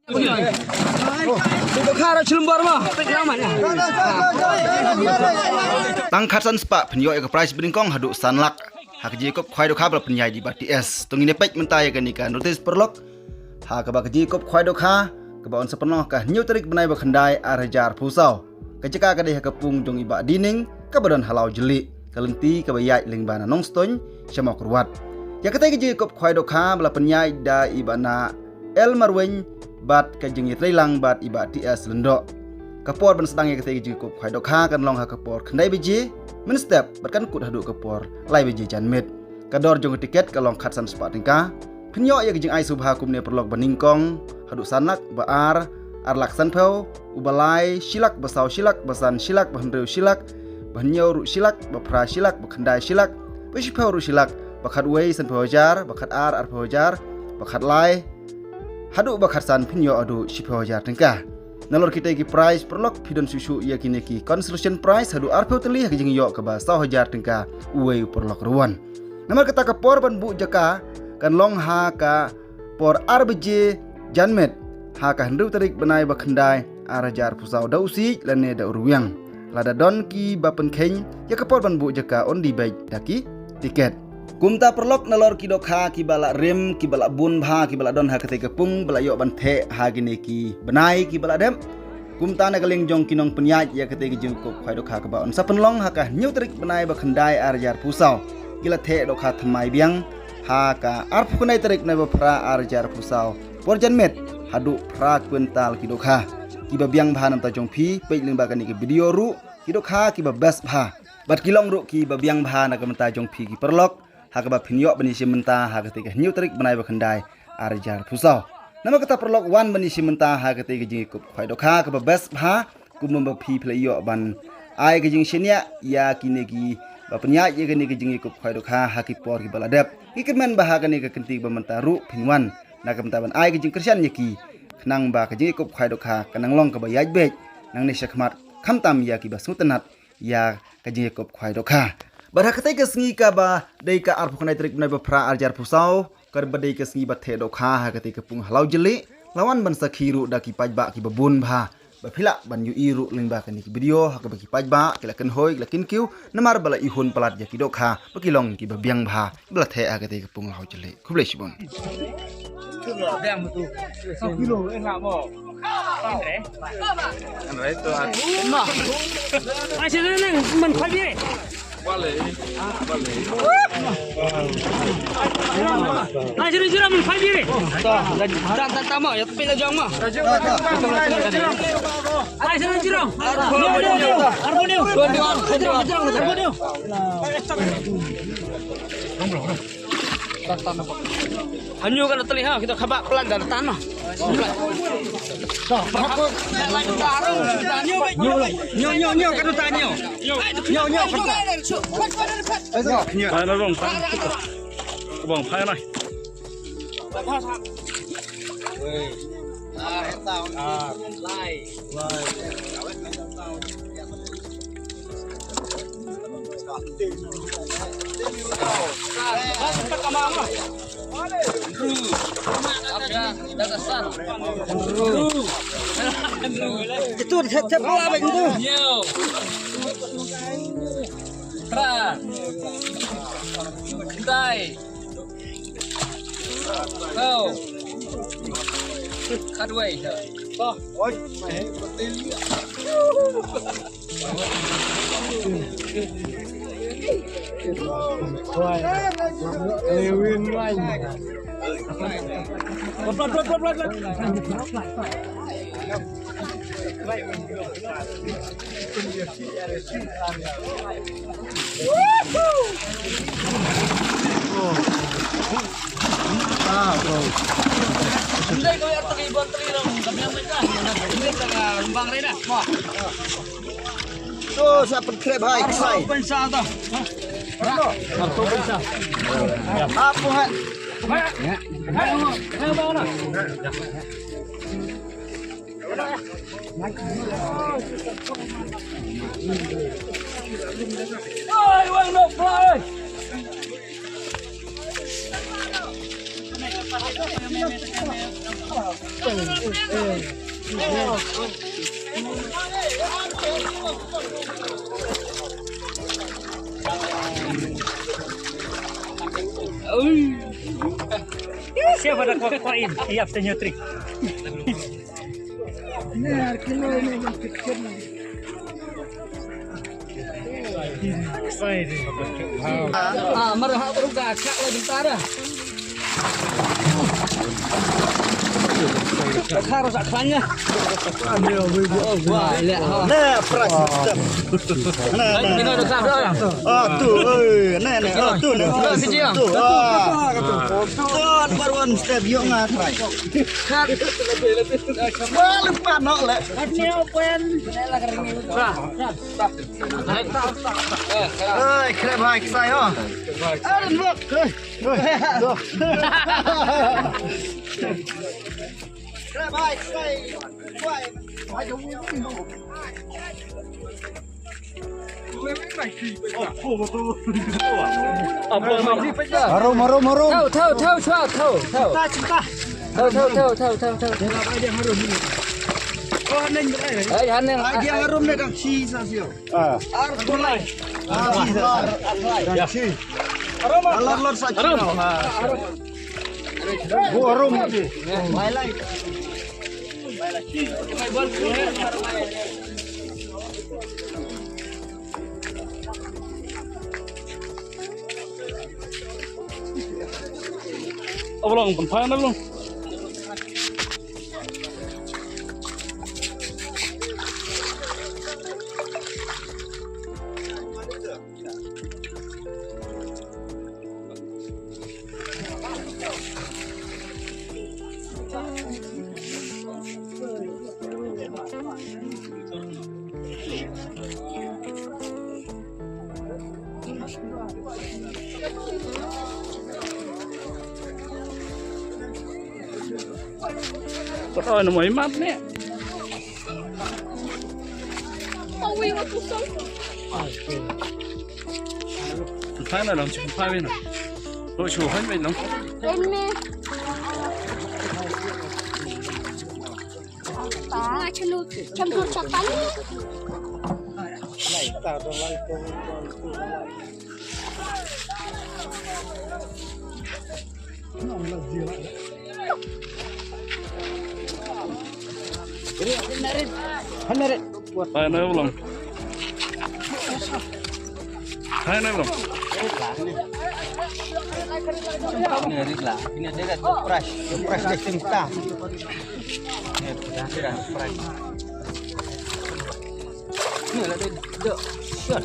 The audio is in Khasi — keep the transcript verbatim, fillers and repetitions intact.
Tang khatsan spah phin ïoh ïa ka prize banyngkong haduh san lak ha ka jingïakop khwai dohkha ba la pynïaid da i Bah T S. To ngin ïa peit mynta ïa kane ka notice paralok ha kaba ka jingïakop khwai dohkha kaba yn sa pynlong ha ka hynñiew tarik bnai ba khyndai ar hajar arphew saw. Ka jaka ka dei ha ka pung jong i Bah Dining kaba don ha Lawjylli, ka lynti kaba ïaid lyngba na Nongstoiñ sha Mawkyrwat. Ïa katei ka jingïakop khwai dohkha ba la pynïaid da i Bah Na El Marweiñ bad ka jingïatreilang bad i Bah T S Lyngdoh. Ka por ban sdang ïa katei ka jingïakop khwai dohkha kan long ha ka por khyndai baje mynstep bad kan kut haduh ka por lai baje janmiet. Ka dor jong ka tiket ka long khatsan spah tyngka. Phin ïoh ïa ka jingai sngewbha kumne paralok, ba nyngkong haduh san lak, ba ar ar lak sanphew, uba lai shi lak, ba saw shi lak, ba san shi lak, ba hynriew shi lak, ba hynñiew ruh shi lak, ba phra shi lak, ba khyndai shi lak, ba shiphew ruh shi lak, ba khatwei sanphew hajar, ba khatar arphew hajar, ba khatlai haduh ba khatsan phin ïoh haduh shiphew hajar tyngka. Nalor kitei ki prize paralok phi don shuh shuh ïa kine ki consolation prize haduh arphew tylli ha ka jingïoh kaba saw hajar tyngka uwei u paralok ruh wan. Namar kata ka por ban buh jaka kan long ha ka por ar baje janmiet ha ka hynriew tarik bnai ba khyndai ar hajar arphew saw da u siej lane da u rwiang. Lada don kiba pynkheiñ ïa ka por ban buh jaka, yn die beit da ki tiket. Kumta paralok, nalor ki dohkha kiba la rim, kiba la bun bha, kiba la don ha katei ka pung ba la ïoh ban theh ha kine ki bnai kiba la dep. Kumta na ka liang jong ki nongpynïaid ïa katei ka jingïakop khwai dohkha kaba yn sa pynlong ha ka hynñiew tarik bnai ba khyndai ar hajar arphew saw, ki la theh dohkha thymmai biang ha ka arphew khyndai tarik bnai ba phra ar hajar arphew saw por janmiet haduh phra kwintal ki dohkha. Kiba biang bha na ka bynta jong phi, peit lyngba kane ka video ruh ki dohkha kiba best bha bad ki long ruh kiba biang bha na ka bynta jong phi ki paralok, ha kaba phin ïoh ban ïashim bynta ha katei ka hynñiew tarik bnai ba khyndai ar hajar arphew saw. Namar kata paralok, wan ban ïashim bynta ha katei ka jingïakop khwai dohkha kaba best bha, kumba phi phi la ïoh ban ai ka jingshaniah ïa kine kiba pynïaid ïa kane ka jingïakop khwai dohkha ha ki por kiba la dep. Ngi kyrmen ba ha kane ka kynti ba mynta ruh phin wan na ka bynta ban ai ka jingkyrshan ïa ki, khnang ba ka jingïakop khwai dohkha kan nang long kaba ïaid beit nangne shakhmat, khamtam ïa kiba sngewtynnat ïa ka jingïakop khwai dohkha. Bad ha katei ka sngi kaba dei ka arphew khyndai tarik bnai ba phra ar hajar arphew saw, kaba dei ka sngi ba theh dohkha ha katei ka pung ha Lawjylli, la wan ban sakhi ruh da ki paidbah kiba bun bha. Ba phi lah ban ïohi ruh lyngba kane ka video ha kaba ki paidbah ki la kynhoi, ki la kynkiew namar ba la ihun palat ïa ki dohkha ba ki long kiba biang bha ba la theh ha katei ka pung Lawjylli. Khublei shibun. Hanyo ka na tali ha, kita khabak pelan dan tanah. Nyo, nyo, nyo, ka na tanah. Nyo, nyo, ka na. Phai na rong, phai. Bong, phai na. Itu tep tep apa itu? Tra. Dai. Kau. Khatwei. Tu sa pynkrep hai, hai. Apa hai? Siapa nak kau koin? Iya, tanya trik. Nah, kilo ini yang kecil. Ah, marah aku ruga, cak lagi tara. Karo sa khanya. Wah, lihat ha. Nah, pras. Nah, nah. Ini ada satu ya. Ah, tu, eh, nah, nah. Ah, tu, nah. Tu, ah. Tu, baru one step, yuk ngatrai. Wah, lupa nok le. Ini apa yang? Hai, krep hai, ksai ho. Aduh, look. Hey, hey, look. Krep hai, ksai. Wai. Harum, harum, harum. Thau, thau, thau, thau, thau, thau. Cinta, cinta. Thau, thau, thau, thau, thau, thau. Ai, haneng. Ai, dia harum ne kang chi sa sio. Ah. Ar kulai. Ah, chi sa. Kang chi. Harum. Alar lar sa chi. Harum. Ah. Bu harum ni. Mai lai. Abalong, pun fine abalong. Pynhoi na mo i mat ne. Pynhoi na long, pynhoi na. Lo shu hoi me long. Ren me. Pa, chanu, chanu chapan. Hai na ulang. Hai na ulang. Ini rit lah. Ini dia dah toothbrush. Toothbrush dia cinta. Ini dah toothbrush. Ini lah dia. Dia. Shot.